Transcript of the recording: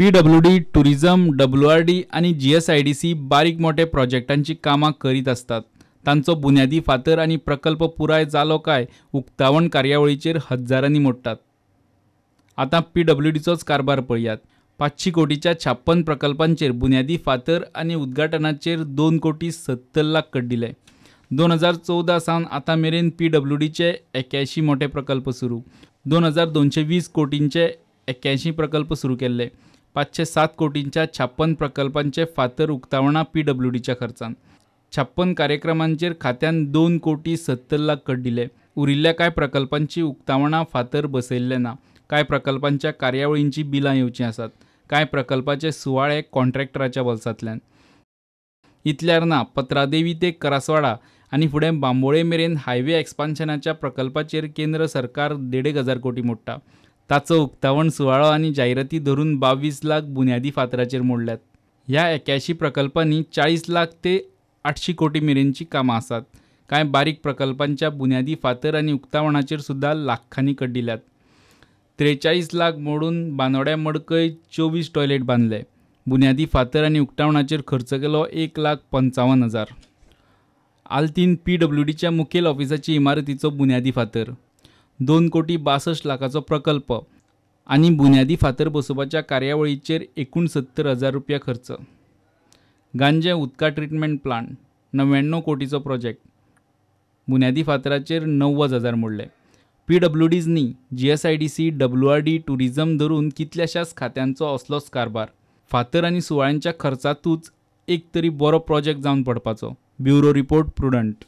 PWD, tourism, WRD आनी GSIDC बारीक मोठे प्रोजेक्टांची कामां करीत आसतात. तांचो बुन्यादी फातर आनी प्रकल्प पुराय जालो काय उक्तावण कार्यावळीचेर हजारांनी मोडटात. आतां पीडब्ल्यूडीचोच कारभार पळयात. 500 कोटीच्या 56 प्रकल्पांचेर बुन्यादी फातर आनी उद्घाटनाचेर 2 कोटी 70 लाख कड्डिले. 2014 सावन आतां मेरेन पीडब्ल्यूडीचे 81 मोठे प्रकल्प सुरू. 2220 कोटींचे 81 प्रकल्प सुरू केल्ले. 507 कोटींच्या 56 प्रकल्पांचे फातर उक्तावणां पीडब्ल्यूडीच्या खर्चान. 56 कार्यक्रमांचेर खात्यान 2 कोटी 70 लाख कड्डिले. उरिल्ल्या कांय प्रकल्पांची उक्तावणां फातर बसयल्ले ना. कांय प्रकल्पांच्या कार्यावळींची बिलां येवचीं आसात. कांय प्रकल्पाचे सुवाळे कॉन्ट्रॅक्टराच्या बोल्सांतल्यान. इतल्यार ना, पत्रादेवी ते करासवाडा आनी फुडें बांबोळे मेरेन हायवे एक्सपान्शनाच्या प्रकल्पाचेर केंद्र सरकार 1,500 कोटी मोडटा. ताचो उक्तावण सुवाळो आनी जायराती धरून 22 लाख बुन्यादी फातराचेर मोडल्यात. ह्या 81 प्रकल्पांनी 40 लाख ते 800 कोटी मेरेनची कामां आसात. कांय बारीक प्रकल्पांच्या बुन्यादी फातर आनी उक्तावणाचेर सुद्दां लाखांनी कड्डिल्यात. 43 लाख मोडून बांदोड्या मडकय 24 टॉयलेट बांदले. बुन्यादी फातर आनी उक्तावणाचेर खर्च केलो 1,55,000. आल्तीन पीडब्ल्यूडीच्या मुखेल ऑफिसाची इमारतीचो बुन्यादी फातर 2 कोटी 62 लाखाचो प्रकल्प आनी बुन्यादी फातर बसोवपाच्या कार्यावळीचेर 69,000 रुपया खर्च. गांजे उदका ट्रिटमेंट प्लांट 99 कोटीचो प्रोजेक्ट, बुन्यादी फातराचेर 90,000 मोडले. पीडब्ल्यूडीज न्ही, जीएसआयडीसी, डब्ल्यूआरडी, टुरिझम धरून कितल्याशाच खात्यांचो असलोच कारभार. फातर आनी सुवाळ्यांच्या खर्चांतूच एक तरी बरो प्रोजेक्ट जावन पडपाचो. Bureau report, Prudent.